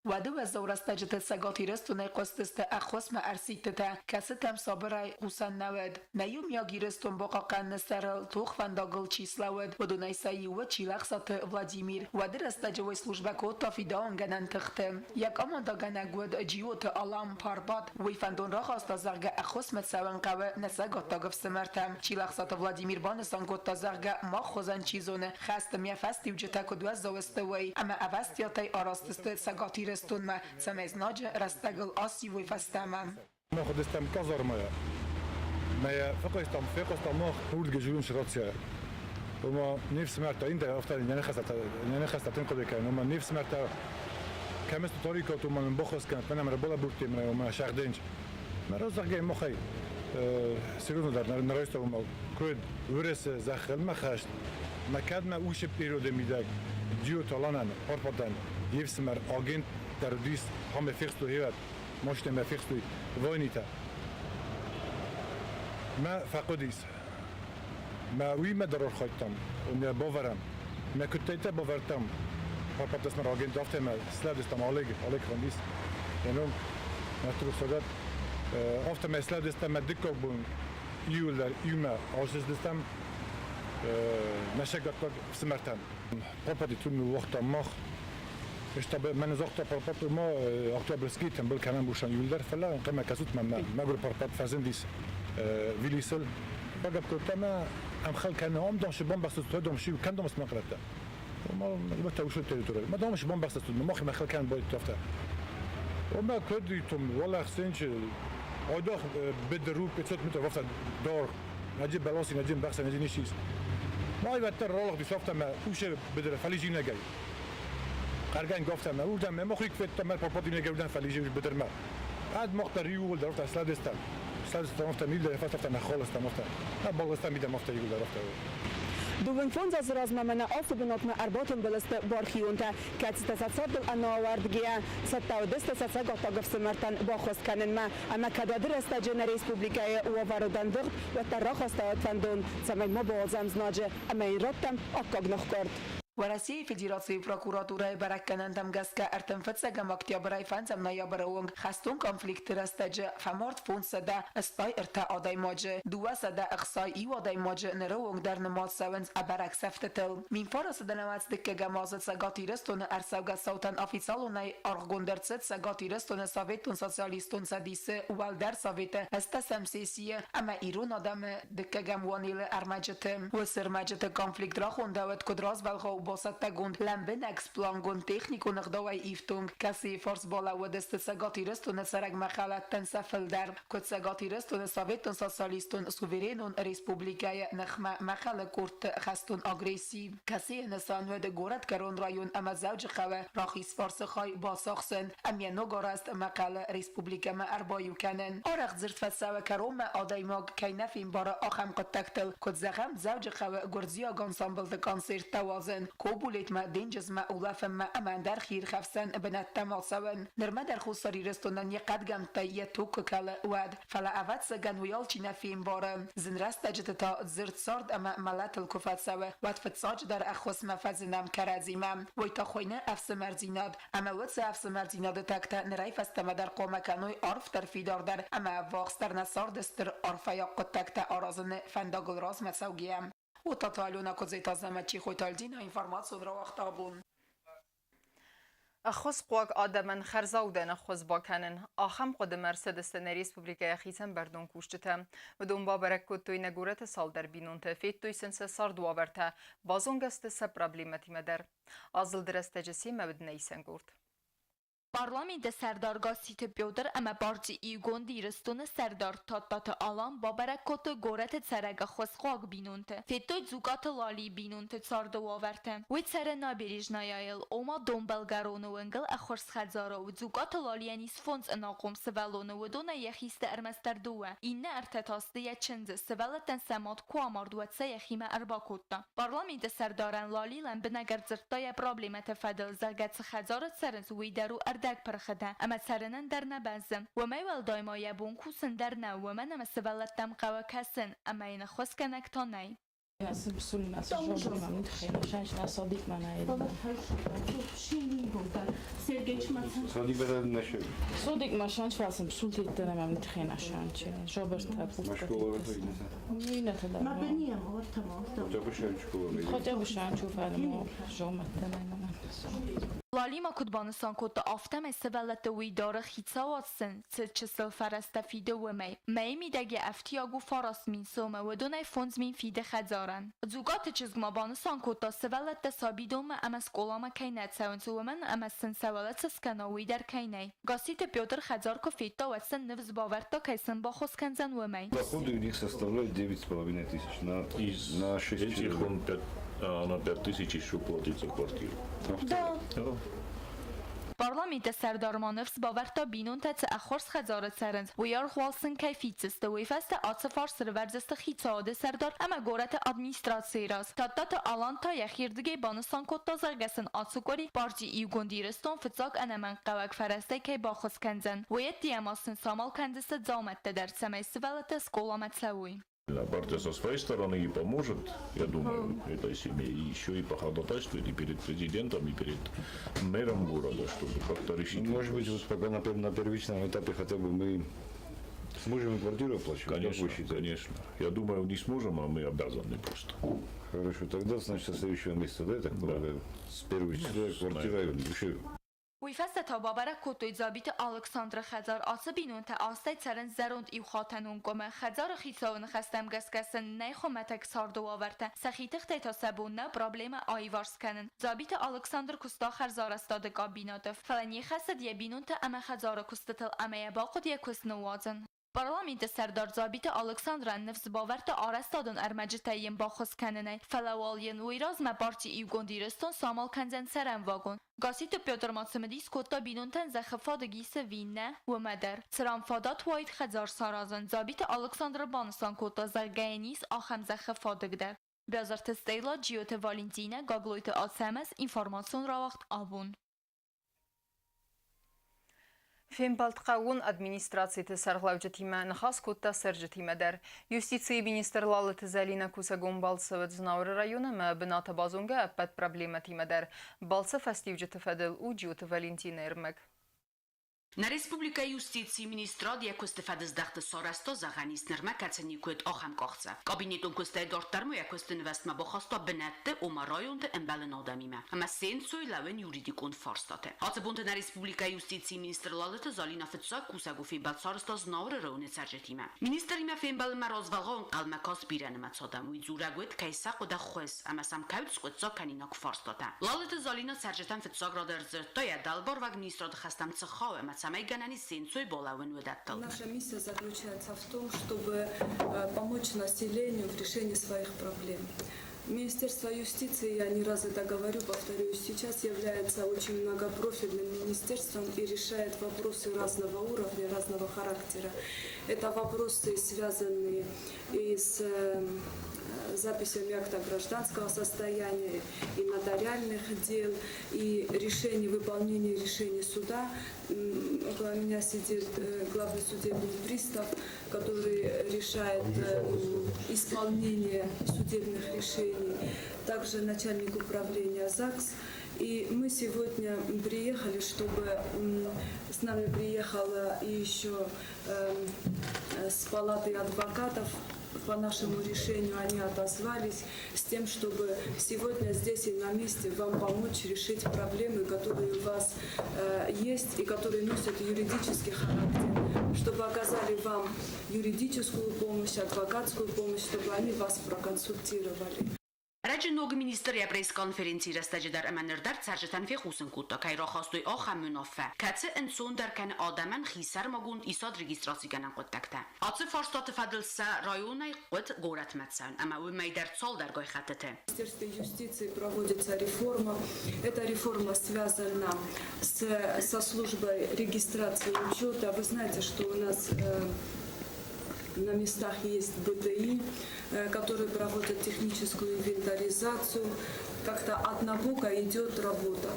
Уӕды уӕззау рӕстӕджыты Цӕгат Ирыстонӕй хъуыстысты ӕххуысмӕ ӕрсидтытӕ, кӕцытӕм сабырӕй хъусӕн нӕ уыд. Нӕ иумиаг Ирыстон бахъахъхъӕныны сӕрыл тохвӕндагыл чи слӕууыд, уыдонӕй сӕ иуы Чилӕхсаты Владимир. Уӕды рӕстӕджы уый службӕ кодта фидауынгӕнӕн тыхты. Йӕ командӕгӕнӕг уыд Джиоты Алан Парбат. Уый фӕндон рахаста, зӕгъгӕ, ӕххуысмӕ цӕуын хъӕуы нӕ цӕгаттаг ӕфсымӕртӕм. Чилӕхсаты Владимир банысан кодта, зӕгъгӕ, мах хуызӕн чи зоны, хӕсты йӕ фӕстиуджытӕ куыд уӕззау сты, уый, ӕмӕ ӕвӕстиатӕй араст сты Цӕгат Ирыстонмӕ, цӕмӕй знаджы рӕстӕгыл ассивой фӕстӕмӕ. Мах уыдыстӕм казармӕйӕ. Мӕ фехъуыстам, фехъуыстам мах урдгӕ рация. Ома не фсымӕртӕ ин афтӕ не ныхӕстӕ тынг хъуыды кӕнын, ома не фсымӕртӕ кӕм сты тарикот, ома нын баххуыс кӕнӕт, мӕнӕ балӕбурдтой мӕ, ома сӕгъденч. Мӕ раззагӕй махӕй серьезно дӕр нӕ райста, ома куыд Уырысы зӕххыл хӕст, мӕ кӕд мӕ уыцы периоды мидӕг Дио Таланӕн, Арпадӕн, йе фсымӕр агент дӕр уыдис, хъуамӕ фехстой хевӕд, машинӕмӕ фехстой войнитӕ. Мӕ фӕхъуыдис. Мӕ уыимӕ дӕр архайдтам, мӕ бавӕрӕм. Мӕ куыдтӕйтӕ бавӕрдтам. Папа агент афтӕ мӕ слӕдыстам Олег, Олег Хандис. Йӕ ном мӕ Афтӕ мӕ слӕдыстам мӕ дыккаг бон иуылдӕр иумӕ аздӕхтыстӕм нӕ сӕгаттаг ӕфсымӕртӕм. Папа тун ныууагътам мах. Мӕнӕ загъта Парпат, ма октябрьский тымбыл кӕнӕм бушан иуылдӕр, фӕлӕ ӕнхъӕлмӕ кӕсут мӕнмӕ. Мӕгуыр Парпат фӕзындис Вилисыл. Багӕпп кодта ӕмӕ ӕмхӕл кӕны, ам дам шы бамбӕхстыстут, дам шы кӕм дам смӕхъырӕттӕ. Ма та ушел территория. Ма дам шы бамбӕхстыстут, мах мӕхъыл кӕнын байдыдта афтӕ. Омӕ куыд итом, уӕлӕ хсенчы, айдагъ быдыр у 500 метров афтӕ даргъ. Наджи бӕласи, наджи ӕмбӕхсӕн, наджи ницы ис. Ма ивӕддӕр ралыгъдис афтӕ мӕ усы быдыры фӕлизинагӕй. Хъӕргӕнгӕ афтӕ мӕ уырдӕм мӕ махуик федта, мӕ пападинагӕй уырдӕм фӕлизи быдырмӕ. Ӕд мах дӕр иууылдӕр афтӕ слӕдыстӕм. Слӕдыстӕм афтӕ милдӕр фӕстӕ нӕ халыстам афтӕ. Нӕ балыстам идӕм афтӕ иууылдӕр афтӕ. Дыууын фондз азы размӕ мӕнӕ ацы бынатмӕ ӕрбатымбыл сты бархионтӕ, кӕцытӕ сӕ цардыл ӕнӕауӕрдгӕйӕ цӕттӕ уыдысты сӕ цӕгаттаг ӕфсымӕртӕн баххуыс кӕнынмӕ. Ӕмӕ кӕд уӕды рӕстӕджы нӕ республикӕйы уавӕр уыд ӕндыгъд, уӕддӕр рахастӕуыд фӕндон, цӕмӕй ма бауадзӕм знаджы ӕмӕ йын раттӕм аккаг ныхкъуырд. Уӕрӕсейы Федерацийы прокуратурӕйы бӕрӕггӕнӕнтӕм гӕсгӕ ӕртынфыццӕгӕм октябрӕй фӕндзӕм ноябры онг хӕстон конфликты рӕстӕджы фӕмард 583 адӕймаджы, 261 адӕймаджы ныры онг дӕр нымад цӕуынц ӕбӕрӕг сӕфтытыл. Минфарасы дыккӕгӕм азы Цӕгат Ирыстоны ӕрцӕугӕ цаутӕн официалонӕй аргъгонд ӕрцыд Цӕгат Ирыстоны Советон Социалистон Цӕдисы Уӕлдӕр Советы ӕстӕсӕм сессийы ӕмӕ ирон адӕмы дыккӕгӕм уанелы ӕрмӕджыты. Уыцы ӕрмӕджыты конфликт рахондӕуыд куыд развӕлгъау. бацӕттӕгонд, лӕмбынӕг сплангонд техникон ӕгъдауӕй ифтонг, кӕцыйы фарс балӕууыдысты Цӕгат Ирыстоны цӕрӕг мӕхъӕлӕттӕн сӕ фылдӕр. Куыд Цӕгат Ирыстоны Советон Социалистон Суверенон Республикӕйы ныхмӕ мӕхъӕлы къордты хӕстон агресси, кӕцыйы нысан уыд Горӕтгӕрон район ӕмӕ Дзӕуджыхъӕуы рахизфарсы хай бацахсын ӕмӕ ногарӕзт Мӕхъӕлы республикӕмӕ ӕрбаиу кӕнын. Арӕх дзырд фӕцӕуы кӕронмӕ адӕймаг кӕй нӕ фембары ахӕм хъуыддӕгтыл, куыд зӕгъӕм, Дзӕуджыхъӕуы гуырдзиаг ансамблты концерттӕ уадзын, Кобулетмӕ, денджызмӕ улӕфынмӕ ӕмӕ ӕндӕр хиирхӕфсӕн бынӕттӕм ацӕуын. Нырмӕ дӕр Хуссар Ирыстонӕн йӕ хъӕдгӕмттӕй йӕ туг куы кӕлы, уӕд. Фӕлӕ, ӕвӕццӕгӕн, уый алчи нӕ фембары. Зын рӕстӕджыты та дзырд цард ӕмӕ мӕлӕтыл куы фӕцӕуы, уӕд фыццаджыдӕр ӕххуысмӕ фӕзынӕм кӕрӕдзимӕ. Уый та хуыйны ӕфсымӕрдзинад. Ӕмӕ уыцы ӕфсымӕрдзинады тӕгтӕ нырӕй фӕстӕмӕ дӕр хъуамӕ кӕной арфдӕр, фидардӕр ӕмӕ ӕввахсдӕр нӕ царды стыр арфӕйаг хъуыддӕгтӕ аразыны фӕндагыл размӕ цӕугӕйӕ. Уытаты Алена Куыдзеты Азӕмӕт Чехойты Альдина информацион рауагъта абон. Ӕххуысхъуаг адӕмӕн хӕрзаудӕн ӕххуыс бакӕнын. Ахӕм хъуыдымӕ ӕрцыдысты нӕ республикӕйы хицӕн бӕрнон кусджытӕ. Уыдон бабӕрӕг кодтой нӕ горӕты цалдӕр бинонты, федтой сын сӕ цардуавӕртӕ, базонгӕ сты сӕ проблемӕтимӕ дӕр. Азылды рӕстӕджы семӕ уыд нӕ исӕнгорд. Парламенты сӕрдар Гасситы Петр ӕмӕ парти Иугонд Ирыстоны сӕрдар Тадтаты Алан бабӕрӕг кодтой горӕты цӕрӕг ӕххуысхъуаг бинонты. Федтой Дзукъаты Лалийы бинонты царды уавӕртӕ. Уый цӕры Набережнаяйыл, ома Донбӕлгӕроны уынгыл ӕххуырст хӕдзары у. Дзукъаты Лалийӕн ис фондз ӕнахъом сывӕллоны, уыдонӕй йӕ хистӕр ӕрмӕстдӕр дыууӕ, иннӕ ӕртӕ та сты йӕ чындзы. Сывӕллӕттӕн сӕ мад куы амард, уӕд сӕ йӕхимӕ ӕрбакодта. Парламенты сӕрдарӕн Лали лӕмбынӕг ӕрдзырдта йӕ проблемӕты фӕдыл, зӕгъгӕ, цы хӕдзары цӕрынц, уый дӕр у ӕрдӕгпырхытӕ ӕмӕ цӕрынӕн дӕр нӕ бӕззы. Уымӕй уӕлдай ма йӕ бон кусын дӕр нӕу, уымӕн ӕмӕ сывӕллӕттӕм хъӕуы кӕсын, ӕмӕ йын ӕххуысгӕнӕг та нӕй. Лали ма куыд банысан кодта, афтӕмӕй сывӕллӕтты уый дары хицауад сын цы чысыл фӕрӕзтӕ фиды, уымӕй. Мӕйы мидӕг йӕ ӕфтиаг у 9000 сомы, уыдонӕй 5000 фиды хӕдзарӕн. Дзугаты чызг ма банысан кодта, сывӕллӕттӕ сабидонмӕ ӕмӕ скъоламӕ кӕй нӕ цӕуынц, уымӕн ӕмӕ сын сӕ уӕлӕ цы скӕна, уый дӕр кӕй нӕй. Гасситы Петр хӕдзар куы федта, уӕд сын ныфс бавӕрдта, кӕй сын баххуыс кӕндзӕн, уымӕй. Доходы у них составляют 9,5 тысяч на, на 6 Этих человек. он 5, она 5 тысяч еще платит за квартиру. Да. Парламенты сӕрдар ма ныфс бавӕрдта бинонтӕ цы ӕххуырст хӕдзары цӕрынц, уый аргъ сын кӕй фиддзысты, уый фӕстӕ ацы фарс рывӕрдзысты хицауады сӕрдар ӕмӕ горӕты администрацийы раз. Тадтаты Алан та йӕхирдыгӕй банысан кодта, зӕгъгӕ сын ацы къуыри парти Иугонд Ирыстон фыццаг ӕнӕмӕнгхъӕуӕг фӕрӕзтӕй кӕй баххуыс кӕндзӕн, уый ӕддейӕ ма сын самал кӕндзысты дзаумӕттӕ дӕр, цӕмӕй сывӕллӕттӕ скъоламӕ цӕуой. Партия со своей стороны и поможет, я думаю, этой семье, и еще и походатайствует и перед президентом, и перед мэром города, чтобы как-то решить. Может быть, вот пока на первичном этапе хотя бы мы сможем и квартиру оплачивать? Как Конечно, вы считаете? конечно. Я думаю, не сможем, а мы обязаны просто. Хорошо, тогда, значит, со следующего месяца, да, я так полагаю? С первого числа квартира вообще Уый фӕстӕ та бабӕрӕг кодтой Дзабиты Алыксандры хӕдзар. Ацы бинонтӕ азтӕй цӕрынц зӕронд иухатӕнон къуымы. Хӕдзары хицауы ныхӕстӕм гӕсгӕ сын нӕй хуымӕтӕг царды уавӕртӕ. Сӕхи тыхтӕй та сӕ бон нӕу проблемӕ аиварс кӕнын. Дзабиты Алыксандр куыста хӕрзарӕзтады къабинаты, фӕлӕ не хӕцыд йӕ бинонтӕ ӕмӕ хӕдзары куыстытыл ӕмӕ йӕ бахъуыд йӕ куыст ныууадзын. Парламенты сӕрдар Дзабиты Алыксандрӕн ныфс бавӕрдта арӕзтадон ӕрмӕджытӕй йын баххуыс кӕнынӕй, фӕлӕ уал йын уый размӕ парти Иугонд Ирыстон самал кӕндзӕн цӕрӕн вагон. Гасситы Петр ма цымыдис кодта бинонтӕн зӕххы фадыг ис ӕви нӕ, уымӕ дӕр. Цыран фадат уаид хӕдзар саразын, Дзабиты Алыксандр банысан кодта, зӕгъгӕ йын ис ахӕм зӕххы фадыг дӕр. Бязырты Стелла, Джиоты Валентинӕ, Гаглойты Ацӕмӕз, информацион рауагъд абон. Фембӕлд хъӕууон администрациты сӕргълӕуджытимӕ ныхас кодта цӕрджытимӕ дӕр. Юстицийы министр Лалыты Зӕлинӕ кусӕгон балцы уыд Знауыры районы ӕмӕ бынаты базонгӕ ӕппӕт проблемӕтимӕ дӕр. Балцы фӕстиуджыты фӕдыл у Джиоты Валентины ӕрмӕг. Нӕ республикӕйы Юстицийы министрад йӕ куысты фӕдыздӕхты сарӕзта, зӕгъӕн ис, нырмӕ кӕцы никуы уыд, ахӕм къахдзӕф. Кабинетон куыстӕй дарддӕр ма йӕ куысты нывӕзтмӕ бахаста бынӕтты, ома районты ӕмбӕлын адӕмимӕ ӕмӕ се нцой лӕууын юридикон фарстатӕ. Ацы бонты нӕ республикӕйы юстицийы министр Лалыты Залинӕ фыццаг кусӕгон фембӕлд сарӕзта Знауыры районы цӕрджытимӕ. Министримӕ фембӕлынмӕ развӕлгъау ӕнхъӕлмӕ каст бирӕнымӕц адӕм. Уый дзурӕг уыд, кӕй сӕ хъуыд ӕххуыс ӕмӕ сӕм кӕд скъуыддзаг кӕнинаг фарстатӕ. Лалыты Залинӕ цӕрджытӕн фыццаг рады ӕрдзырдта йӕ дӕлбарвӕг министрады хӕстӕм цы хауы ӕмӕ цӕмӕй гӕнӕн ис се нцой балӕууын уыдӕттыл. Наша миссия заключается в том, чтобы помочь населению в решении своих проблем. Министерство юстиции, я не раз это говорю, повторюсь, сейчас является очень многопрофильным министерством и решает вопросы разного уровня, разного характера. Это вопросы, связанные и с записями акта гражданского состояния, и нотариальных дел, и решений, выполнения решений суда. Около меня сидит главный судебный пристав, который решает исполнение судебных решений, также начальник управления ЗАГС. И мы сегодня приехали, чтобы с нами приехала еще с палаты адвокатов. По нашему решению они отозвались с тем, чтобы сегодня здесь и на месте вам помочь решить проблемы, которые у вас есть и которые носят юридический характер, чтобы оказали вам юридическую помощь, адвокатскую помощь, чтобы они вас проконсультировали. Ӕрӕджы ног министр йӕ пресс-конференцийы рӕстӕджы дӕр ӕмӕ ныр дӕр цӕрджытӕн фехъусын кодта, кӕй рахастой ахӕм уынаффӕ, кӕцы ӕнцондӕр кӕны адӕмӕн хисӕрмагонд исад регистрацигӕнӕн хъуыддӕгтӕ. Ацы фарстаты фӕдыл сӕ районӕй хъуыд горӕтмӕ цӕуын ӕмӕ уымӕй дӕр цалдӕргай хӕттыты. В Министерстве юстиции проводится реформа. Эта реформа связана со службой регистрации и учета. Вы знаете, что у нас на местах есть БТИ, которые проводят техническую инвентаризацию. Как-то однобоко идет работа.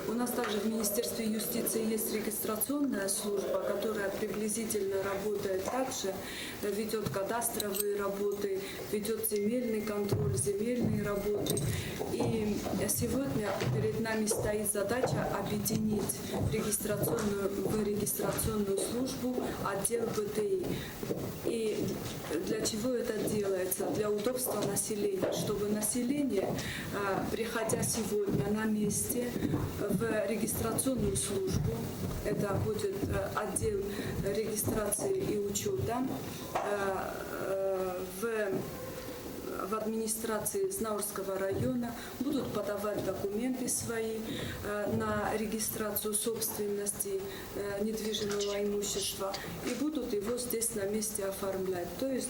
У нас также в Министерстве юстиции есть регистрационная служба, которая приблизительно работает также, ведет кадастровые работы, ведет земельный контроль, земельные работы. И сегодня перед нами стоит задача объединить в регистрационную службу отдел БТИ. И для чего это делается? Для удобства населения, чтобы население, приходя сегодня на месте в регистрационную службу, это будет отдел регистрации и учета, в администрации Знаурского района будут подавать документы свои на регистрацию собственности недвижимого имущества и будут его здесь на месте оформлять. То есть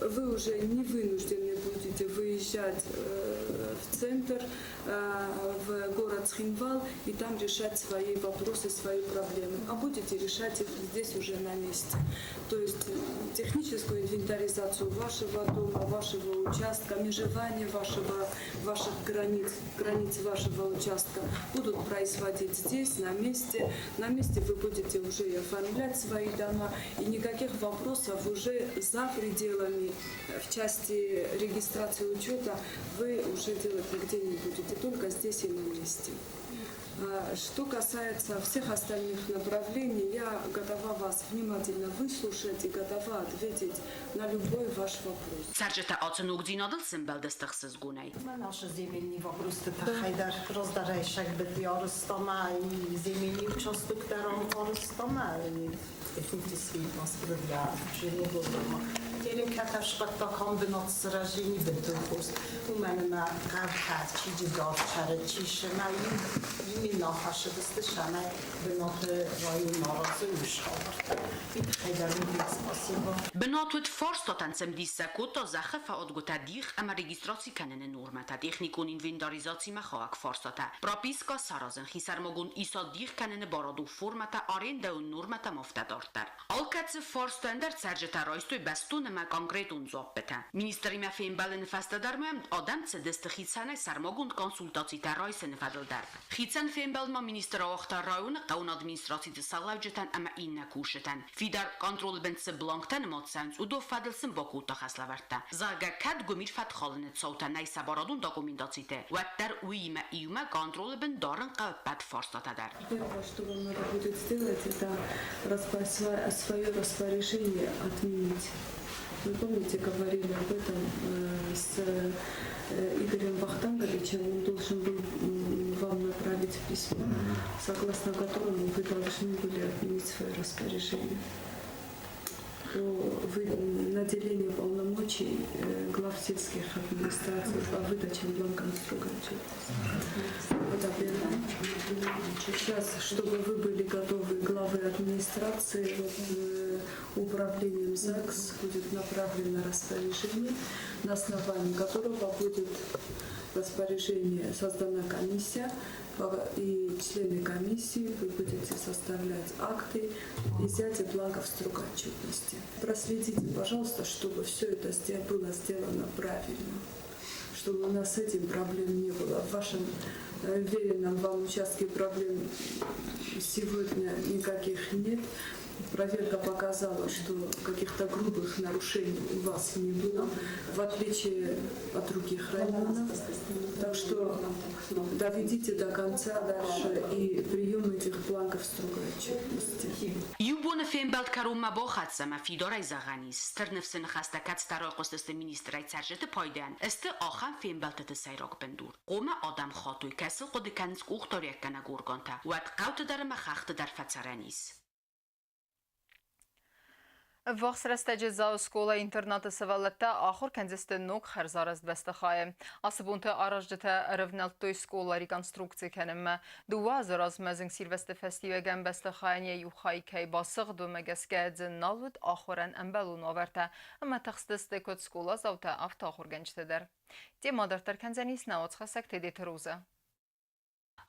вы уже не вынуждены будете выезжать в центр, в город Цхинвал и там решать свои вопросы, свои проблемы, а будете решать их здесь уже на месте. То есть техническую инвентаризацию вашего дома, вашего участка, межевание ваших границ, границ вашего участка будут производить здесь, на месте. На месте вы будете уже и оформлять свои дома, и никаких вопросов уже за пределами в части регистрации учета вы уже делать нигде не будете, только здесь и на месте. Что касается всех остальных направлений, я готова вас внимательно выслушать и готова ответить на любой ваш вопрос. Цӕрджытӕ ацы ногдзинадыл сӕмбӕлдысты ӕхсызгонӕй. Наша земельный вопрос тыххӕй дӕр раздӕр быти арӕзтам и земельный участок дӕр арӕзтам и технический для жилого дома. Терен кӕтӕфсхъӕддаг бынат сырӕзини бынтон уымӕн ӕмӕ хъӕутӕ чи Джигар цӕры, чи Шыма именно ахӕссыдысты сӕмӕй бынаты район аразы уый хабӕрттӕ. Уый тыххӕй дӕр уын спасибо. Бынат уыд фарстатӕн цымыдиссаг кодта зӕххы фадгуытӕ дих ӕмӕ регистраци кӕныны нормӕтӕ, техникон инвентаризацимӕ хауӕг фарстатӕ, прописка саразын, хисӕрмагонд исад дих кӕныны барадон формӕтӕ, арендӕйы нормӕтӕ ӕмӕ афтӕ дарддӕр. Алкӕцы фарстӕн дӕр цӕрджытӕ райстой бӕстон ӕмӕ Ӕмӕ конкретон дзуаппытӕ. Министримӕ фембӕлыны фӕстӕ дӕр ма адӕм цыдысты хицӕнӕй сӕрмагонд консультацитӕ райсыны фӕдыл дӕр. Хицӕн фембӕлд ма министр ауагъта районы хъӕуон администрациты сӕргълӕуджытӕн ӕмӕ иннӕ кусджытӕн. Фидар контролы бын цы бланктӕ нымад цӕуынц, уыдон фӕдыл сын бакодта хӕслӕвӕрдтӕ. Зӕгъгӕ, кӕд гуымир фӕткхалыны цаутӕ нӕй сӕ барадон документациты, уӕддӕр уыимӕ иумӕ контролы бын дарын хъӕуы ӕппӕт фарстатӕ дӕр. Первое, что вам надо будет сделать, это свое распоряжение отменить. Вы помните, говорили об этом с Игорем Вахтанговичем, он должен был вам направить письмо, согласно которому вы должны были отменить свое распоряжение по наделению полномочий глав сельских администраций по выдаче бланков строгой отчетности. Это первое. Сейчас, чтобы вы были готовы, главы администрации, вот, управлением ЗАГС будет направлено распоряжение, на основании которого будет распоряжение создана комиссия, и члены комиссии вы будете составлять акты изъятия бланков строгой отчетности. Проследите, пожалуйста, чтобы все это было сделано правильно, чтобы у нас с этим проблем не было. В вашем вверенном вам участке проблем сегодня никаких нет. Проверка показала, что каких-то грубых нарушений у вас не было, в отличие от других районов. Так что доведите до конца дальше и прием этих бланков строгой отчетности. Иу боны фембӕлд кӕронмӕ бахӕццӕ ӕмӕ фидарӕй зӕгъӕн ис, стыр ныфсы ныхӕстӕ кӕцытӕ райхъуыстысты министрӕй цӕрджыты пайдайӕн, сты ахӕм фембӕлдтыты сӕйраг бындур. Хъуамӕ адӕм хатой, кӕцы хъуыды кӕнынц къухдариуӕггӕнӕг органтӕ, уӕд хъӕуты дӕр ӕмӕ хӕхты дӕр фӕцӕрӕн ис. Ӕввахс рӕстӕджы Дзауы скъола-интернаты сывӕллӕттӕ ахуыр кӕндзысты ног хӕрзарӕзт бӕстыхайы. Ацы бонты аразджытӕ ӕрӕвнӕлдтой скъола реконструкци кӕнынмӕ. Дыууӕ азы размӕ зынгсирвӕзты фӕстиуӕгӕн бӕстыхайӕн йӕ иу хай кӕй басыгъд, уымӕ гӕсгӕ дзы нал уыд ахуырӕн ӕмбӕлон уавӕртӕ ӕмӕ тыхстысты куыд скъоладзаутӕ, афтӕ ахуыргӕнджытӕ дӕр. Темӕ дарддӕр кӕндзӕнис нӕ уацхӕссӕг Тедеты Розӕ.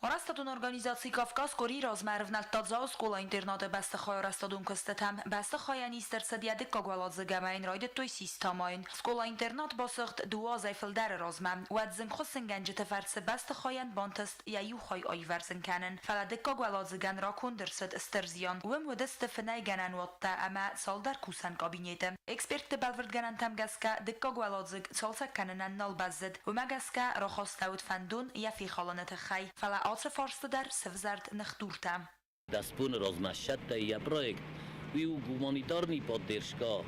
Арӕзтадон организаци «Кавказ» къуыри размӕ ӕрывнӕлдта Дзауы скъола-интернаты бӕстыхайы арӕзтадон куыстытӕм. Бӕстыхайӕн ист ӕрцыд йӕ дыккаг уӕладзыг ӕмӕ йын райдыдтой систӕ амайын. Скъола-интернат басыгъд дыууӕ азӕй фылдӕры размӕ. Уӕд зынгхуыссынгӕнджыты фӕрцы бӕстыхайӕн бантыст йӕ иу хай аивӕрзын кӕнын. Фӕлӕ дыккаг уӕладзыгӕн раконд ӕрцыд стыр зиан. Уым уыдысты фынӕйгӕнӕн уаттӕ ӕмӕ цалдӕр кусӕн кабинеты. Экспертты бӕлвырдгӕнӕнтӕм гӕсгӕ, дыккаг уӕладзыг цалцӕг кӕнынӕн нал бӕззыд. Уымӕ гӕсгӕ рахастӕуыд фӕндон йӕ фехалыны тыххӕй, фӕлӕ ацы фарсты дӕр сӕвзӕрд ныхдуртӕ. Дӕс боны размӕ сцӕттӕ йӕ проект. Уый у гуманитарный поддержка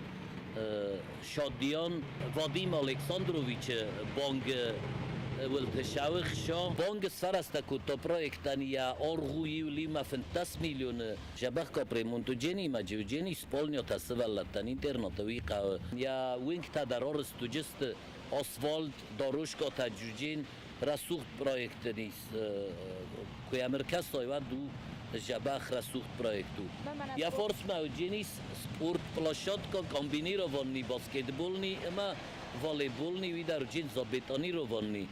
Шадиан Вадим Александровичы бангы уылты сӕвыхса. Бангы сфӕрӕзтӕ кодта проектӕн йӕ аргъ у иу 15 миллионы. Дзӕбӕх капремонт уыджени ӕмӕ джиуджени спальнятӕ сывӕллӕттӕн интернаты уый хъӕуы. Йӕ уынгтӕ дӕр арӕзт уыдысты асфальт, дорожкӕтӕ джуджен рӕсугъд проект ын ис. Куы йӕм ӕркӕсай, уӕд у дзӕбӕх рӕсугъд проект у. Йӕ фарсмӕ уыдженис спортплощадка комбинированный баскетбольный ӕмӕ волейбольный, уый дӕр уыджен забетонированный.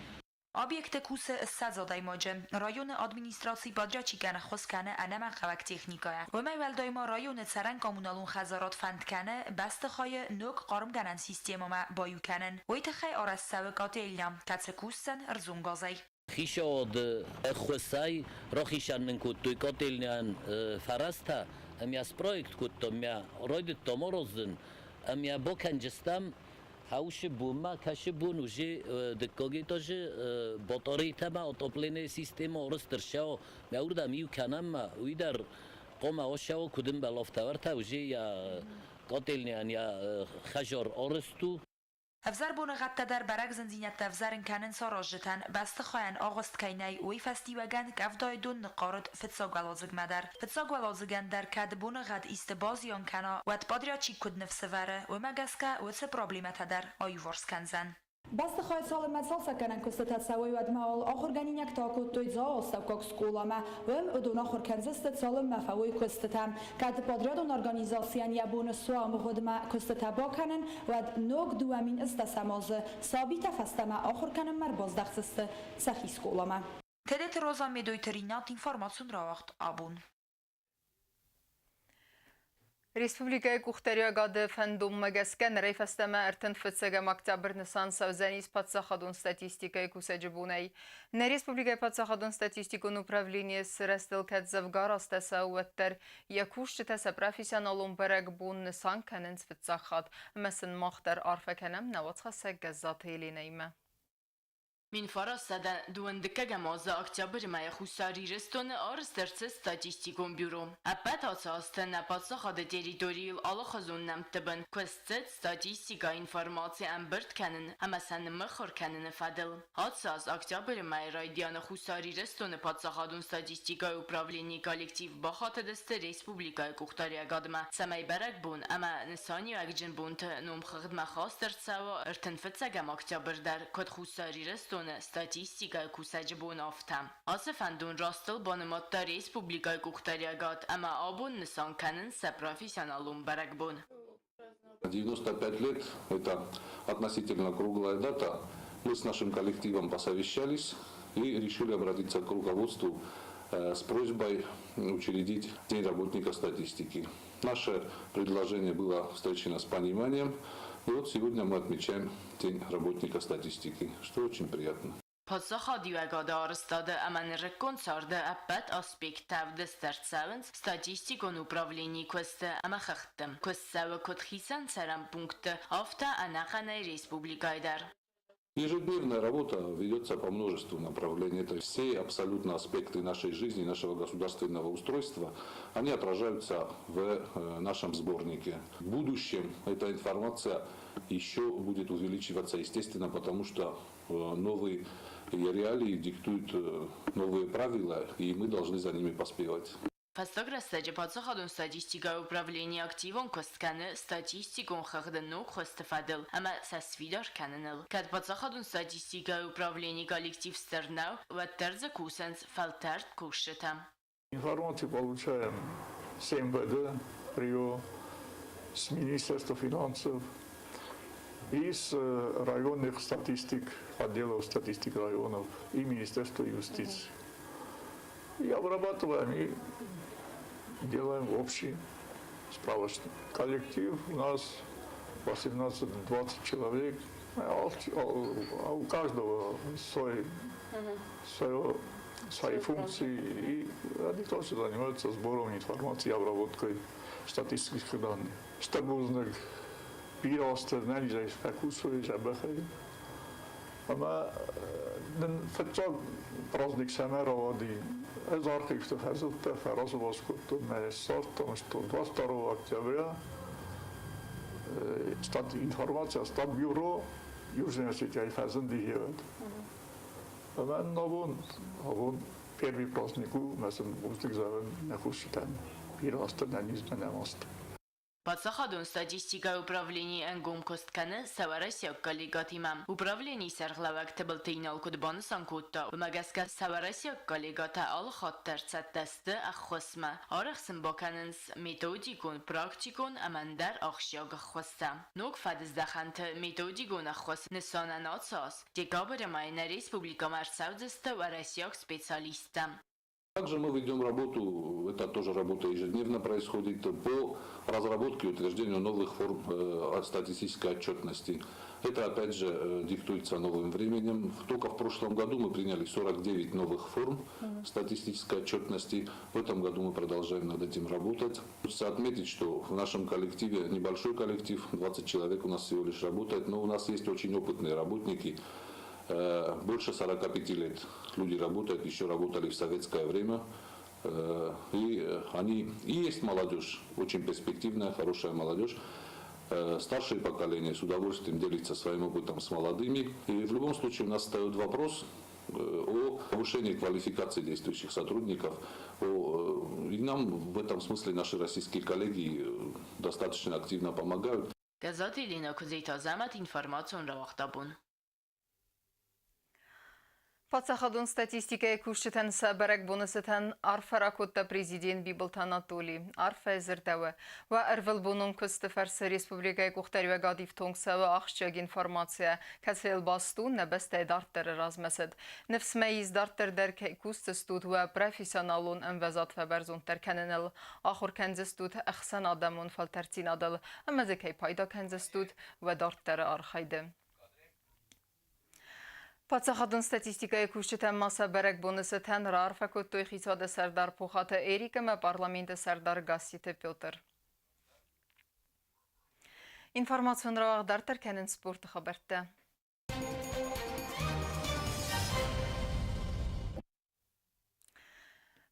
Объекты кусы 20 адӕймаджы. Районы администраци подрядчикӕн ӕххуыс кӕны ӕнӕмӕнгхъӕуӕг техникӕйӕ. Уымӕй уӕлдай ма районы цӕрӕн-коммуналон хӕдзарад фӕнд кӕны бӕстыхайы ног хъармгӕнӕн системӕмӕ баиу кӕнын. Уый тыххӕй арӕзт цӕуы котельня, кӕцы кусдзӕн ӕрдзон газӕй. Хицауады ӕххуысӕй рахицӕн нын кодтой котельняйӕн фӕрӕзтӕ, ӕмӕ спроект кодтам, ӕмӕ райдыдтам аразын, ӕмӕ бакӕнджыстӕм хаусы бонмӕ, кӕсы бон уже дыккаг этажы батарейтӕ ӕмӕ отопление системӕ арӕзт ӕрцӕуа, мӕ уырдӕм иу кӕнӕм, уый дӕр хъуамӕ ацӕуа, куыд ӕмбӕлы, афтӕ ӕртӕ уже йӕ котельняйӕн йӕ хӕдзар арӕзт у. Ӕвзӕр боныгъӕдтӕ дӕр бӕрӕг зындзинӕдтӕ ӕвзарын кӕнынц аразджытӕн. Бӕстыхайӕн агъуыст кӕй нӕй, уый фӕстиуӕгӕн къӕвдайы дон ныхъхъарыд фыццаг уӕладзыгмӕ дӕр. Фыццаг уӕладзыгӕн дӕр кӕд боныгъӕд исты базиан кӕна, уӕд подрядчик куыд ныфс ӕвӕры, уымӕ гӕсгӕ уыцы проблемӕтӕ дӕр аиуварс кӕндзӕн. Бӕстыхайы цалынмӕ цалцӕггӕнӕн куыстытӕ цӕуой, уӕдмӕ уал ахуыргӕнинӕгтӕ акодтой Дзауы астӕуккаг скъоламӕ. Уым уыдон ахуыр кӕндзысты, цалынмӕ фӕуой куыстытӕ. Кӕд подрядон организацийӕн йӕ бон суа мгъуыдмӕ куыстытӕ бакӕнын, уӕд ног 2010 азы сабитӕ фӕстӕмӕ ахуыр кӕнынмӕ ӕрбаздӕхдзысты сӕхи скъоламӕ. Тедеты Роза, Медойты Ринат, информацион рауагъд «Абон». Республикӕйы къухдариуӕгады фӕндонмӕ гӕсгӕ нырӕй фӕстӕмӕ 35 октябрь нысан цӕудзӕнис паддзахадон статистикӕйы кусӕджы бонӕй. Нӕ республикӕйы паддзахадон статистикон управленийы сырӕзтыл кӕд дзӕвгар азтӕ цӕуы, уӕддӕр йӕ кусджытӕ сӕ профессионалон бӕрӕгбон нысан кӕнынц фыццаг хатт ӕмӕ сын мах дӕр арфӕ кӕнӕм нӕ уацхӕссӕг Гӕззаты Еленӕимӕ. 1992 азы октябры мӕйы Хуссар Ирыстоны арӕзт ӕрцыд статистикон бюро. Ӕппӕт ацы азты нӕ паддзахады территорийыл алыхуызон нӕмтты бын куыст цыд статистикӕ информаци ӕмбырд кӕнын ӕмӕ сӕ ныммыхуыр кӕныны фӕдыл. Ацы аз октябры мӕйы райдианы Хуссар Ирыстоны паддзахадон статистикӕйы управленийы коллектив бахатыдысты республикӕйы къухдариӕгадмӕ, цӕмӕй бӕрӕгбон ӕмӕ нысаниуӕгджын бонты номхыгъдмӕ хаст ӕрцӕуа 35 октябрь дӕр, куыд Хуссар Ирыстоны статистикӕйы кусӕджы бон, афтӕ. Ацы фӕндон растыл банымадта республикӕйы къухдариӕгад ӕмӕ абон нысан кӕнынц сӕ профессионалон бӕрӕгбон. 95 лет – это относительно круглая дата. Мы с нашим коллективом посовещались и решили обратиться к руководству с просьбой учредить День работника статистики. Наше предложение было встречено с пониманием. И вот сегодня мы отмечаем День работника статистики, что очень приятно. Паддзахадиуӕгады арӕзтады ӕмӕ нырыккон царды ӕппӕт аспекттӕ ӕвдыст ӕрцӕуынц статистикон управленийы куысты ӕмӕ хыгъдты. Куыст цӕуы куыд хицӕн цӕрӕн пунктты, афтӕ ӕнӕхъӕнӕй республикӕйы дӕр. Ежедневная работа ведется по множеству направлений. Это все абсолютно аспекты нашей жизни, нашего государственного устройства, они отражаются в нашем сборнике. В будущем эта информация еще будет увеличиваться, естественно, потому что новые реалии диктуют новые правила, и мы должны за ними поспевать. Фӕстаг рӕстӕджы паддзахадон статистикӕйы управлени активон куыст кӕны статистикон хыгъды ног хуызты фӕдыл ӕмӕ сӕ сфидар кӕныныл. Кӕд паддзахадон статистикӕйы управленийы коллектив стыр нӕу, уӕддӕр дзы кусынц фӕлтӕрд кусджытӕ. Информацию получаем с МВД, РИО, с Министерства финансов и с районных статистик, отделов статистик районов и Министерства юстиции. И обрабатываем и делаем общий справочник. Коллектив у нас 18-20 человек, а у каждого свои функции, и они тоже занимаются сбором информации и обработкой статистических данных. Стыр бузныг бирӕ азты нӕнизӕй фӕкусой, дзӕбӕхӕй. Ӕмӕ нын фыццаг праздник цӕмӕ рауади? Ӕз архивты фӕзылдтӕн, фӕразываз кодтон, мӕ ссардтон, что 22 октября информация статбюро Южной Осетияйы фӕзынди гъеуӕд. Ӕмӕ нын абон первый праздник у, мӕ сын бузныг зӕгъын нӕ кусджытӕн. Бирӕ азты нӕниз мӕ нӕм азты. Паддзахадон статистикӕйы управлени ӕнгом куыст кӕны сӕ уӕрӕсейаг коллегӕтимӕ. Управленийы сӕргълӕууӕг Тыбылты Инал куыд банысан кодта, уымӕ гӕсгӕ сӕ уӕрӕсейаг коллегӕтӕ алы хатт дӕр цӕттӕ сты ӕххуысмӕ. Арӕх сын бакӕнынц методикон, практикон ӕмӕ ӕндӕр ахсджиаг ӕххуыстӕ. Ног фӕдыздӕхӕнты методикон ӕххуыс нысанӕн ацы аз декабры мӕйы нӕ республикӕмӕ ӕрцӕудзысты уӕрӕсейаг специалисттӕ. Также мы ведем работу, это тоже работа ежедневно происходит, по разработке и утверждению новых форм статистической отчетности. Это опять же диктуется новым временем. Только в прошлом году мы приняли 49 новых форм статистической отчетности. В этом году мы продолжаем над этим работать. Хочется отметить, что в нашем коллективе небольшой коллектив, 20 человек у нас всего лишь работает, но у нас есть очень опытные работники. Больше 45 лет люди работают, еще работали в советское время. И есть молодежь, очень перспективная, хорошая молодежь. Старшее поколение с удовольствием делится своим опытом с молодыми. И в любом случае у нас встает вопрос о повышении квалификации действующих сотрудников. И нам в этом смысле наши российские коллеги достаточно активно помогают. Гӕззаты Еленӕ, Куыдзеты Азӕмӕт, информацион рауагъдабон. Паддзахадон статистикӕйы кусджытӕн сӕ бӕрӕгбоны цытӕн арфӕ ракодта президент Бибылты Анатоли. Арфӕ дзырдӕуы. Уӕ ӕрвылбонон куысты фӕрцы республикӕйы къухдариуӕгад ифтонг цӕуы ахсджиаг информацийӕ, кӕцыйыл баст у нӕ бӕстӕйы дарддӕры размӕцыд. Ныфс мӕ ис, дарддӕр дӕр кӕй кусдзыстут уӕ профессионалон ӕмвӕзад фӕбӕрзонддӕр кӕныныл, ахуыр кӕндзыстут ӕхсӕнадӕмон фӕлтӕрддзинадыл ӕмӕ дзы кӕй пайда кӕндзыстут уӕ дарддӕры архайды. Паддзахадон статистикӕйы кусджытӕн ма сӕ бӕрӕгбоны цытӕн раарфӕ кодтой хицауады сӕрдар Пухаты Эрик ӕмӕ парламенты сӕрдар Гасситы Петр. Информацион рауагъд дарддӕр кӕнынц спорты хабӕрттӕ.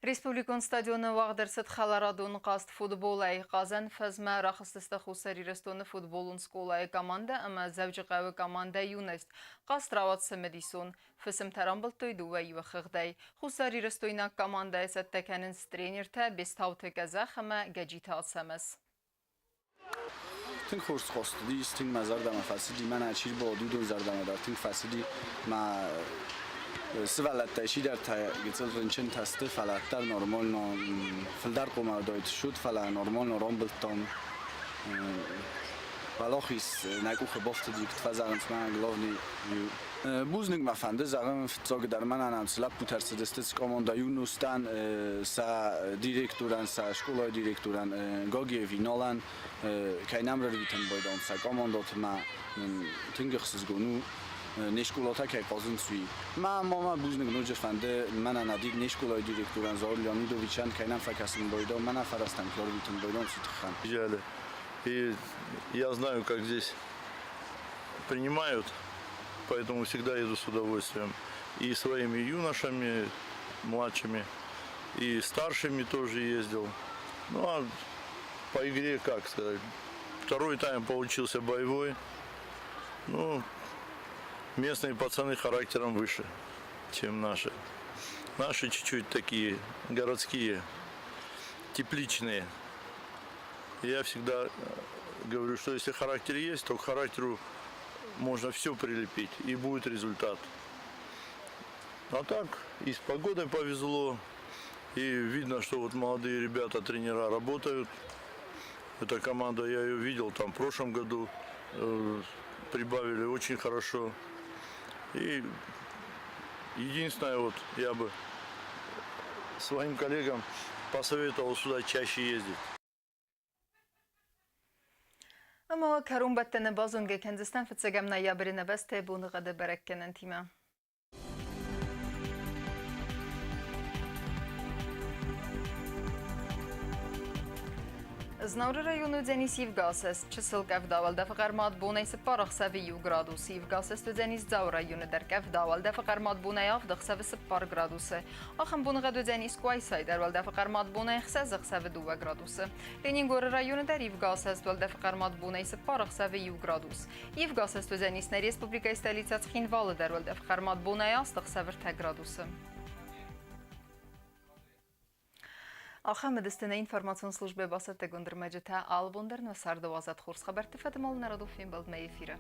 Республикон стадионы уагъд ӕрцыд хӕларадон хъазт футболӕй. Хъазӕн фӕзмӕ рахызтысты Хуссар Ирыстоны футболон скъолайы командӕ ӕмӕ Дзӕуджыхъӕуы командӕ «Юность». Хъазт рауад цымыдисон. Фысымтӕ рамбылдтой дыууӕ иуы хыгъдӕй. Хуссарирыстойнаг командӕйы цӕттӕ кӕнынц тренертӕ Бестауты Кӕзӕх ӕмӕ Гӕджиты Ацӕмӕз. Тынг хорз схъостыди, тынг мӕ зӕрдӕмӕ фӕцыди, мӕнӕ чи рбауад, уыдон зӕрдӕмӕ дӕр тынг фӕцыди. Мӕ сывӕллӕттӕй чидӕртӕ гыццыл рынчынтӕ сты, фӕлӕ дӕр нормально фылдӕр хъомӕдойты суд, фӕлӕ нормально рамбылдтам. Уӕлахиз нӕ къухы бафтыди, куыд фӕзӕгъынц, мӕ главный Бузныг мӕ фӕнды зӕгъын, фыццагдӕр мӕнӕн ам цы лӕппутӕ ӕрцыдысты командӕ Юностӕн, сӕ директорӕн, сӕ скъолайы директорӕн Гогиев Иналӕн, кӕй нӕм рарвитын байдӕм сӕ командӕты мӕ тынг ӕхсызгон у, не скъолатӕ кӕй хъазынц, уый. Мӕ мамӕ бузныг ноджы фӕнды мӕнӕн адик не скъолайы директорӕн Заур Леонидовичӕн, кӕй нӕм фӕкӕсын байдӕм, мӕнӕ фӕрӕзтӕм кӕй ӕрвитын байдӕм, уый тыххӕн. И я знаю, как здесь принимают, поэтому всегда еду с удовольствием. И своими юношами, младшими, и старшими тоже ездил. Ну а по игре, как сказать, второй тайм получился боевой. Ну, местные пацаны характером выше, чем наши. Наши чуть-чуть такие городские, тепличные. Я всегда говорю, что если характер есть, то к характеру можно все прилепить, и будет результат. А так, и с погодой повезло, и видно, что вот молодые ребята, тренера работают. Эта команда, я ее видел там в прошлом году, прибавили очень хорошо. И единственное, вот я бы своим коллегам посоветовал сюда чаще ездить. Ӕмӕ кӕронбӕттӕны базонгӕ кӕндзыстӕм фыццӕгӕм ноябры нӕ бӕстӕйы боныгъӕды бӕрӕггӕнӕнтимӕ. Знауыры районы уыдзӕнис ивгӕ чысыл къӕвда, уӕлдӕфы хъӕрмад бонӕй 4 ӕхсӕвы 1 градус. Ивгӕ уыдзӕнис Дзауы районы дӕр къӕвда, уӕлдӕфы хъӕрмад бонӕй 7 ӕхсӕвы 4 градусы. Ахӕм боныгъӕд уыдзӕнис Къуайсайы дӕр, уӕлдӕфы хъӕрмад бонӕй 6 ӕхсӕвы 2 градусы. Ленингоры районы дӕр ивгӕ уӕлдӕфы хъӕрмад бонӕй 4 ӕхсӕвы 1 градус. Ивгӕ уыдзӕнис нӕ республикӕйы столицӕ Цхинвалы дӕр, уӕлдӕфы хъӕрмад бонӕй 8 ӕхсӕвы 3 градусы. Ахӕм уыдысты нӕ информацион службӕйы бацӕттӕгонд ӕрмӕджытӕ. Алы бон дӕр нӕ царды уадзӕд хорз хабӕртты фӕдыл нӕ радон фембӕлдмӕ эфиры.